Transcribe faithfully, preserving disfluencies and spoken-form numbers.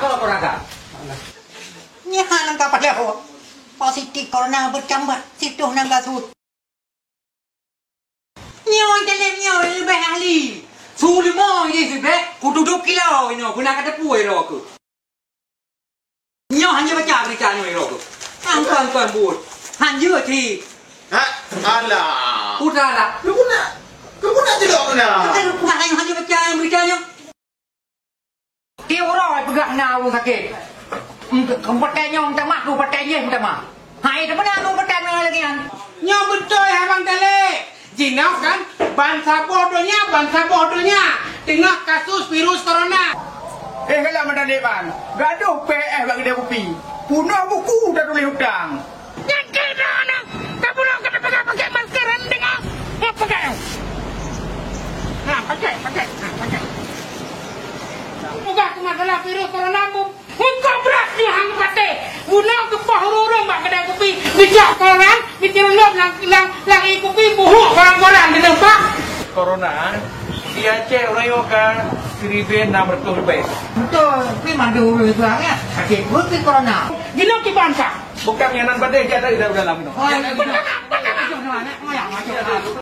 Kalau kau raga. Nyan nyang ka padahai positif corona bertambah, situ nyang ka su. Nyoe taleb nyoe leubeh ahli. Su lima je sibek, kutudok kilo inoe, guna ka teupue ro ke. Nyoe hana baca berita nyoe ro ke. Angkon-angkon buet. Hana cit. Ha? Alah. Udah lah. Lu guna, lu guna jedok guna. Kan bukan hanya baca berita nyoe. Tiep uroe peugah na ureueng sakét. Em, keupeutén nyoe meutamah, keupeutén jéh meutamah. Hai, teumeunan keupeutén nyoe lagèe nyan. Nyoe beutôi hai Bang Taleb. Jinoe kan bansaboh donya, bansaboh donya teungoh kasus virus corona. Eh, galak meunan, Bang. Gadoh P S bak keudè kupi. Punoh buku tatuléh utang. Nyan keuh droeneuh, kapulang ka tapeugah pakèk masker, han deungö. Hop, pakèk. Nah, pakèk, pakèk, nah, pakèk. Peugah keu masalah virus corona, bu-, muka brat nyoe han patéh. Bunoe geupoh ureueng-ureueng bak keudè kupi, geujak koran, geuceureulob lam, lam, lam ié kupi, buhuk koran-koran di teumpat. Corona, di Aceh uroe nyoe ka siribèe nam reutôh leubèh. Beutôi, tapi mandum ureueng itu sangat sakét beut corona. Jinoe kiban ka. Bukang nyan nan padé jak dari dalam itu. Oh, iya. Beutôi, beutôi.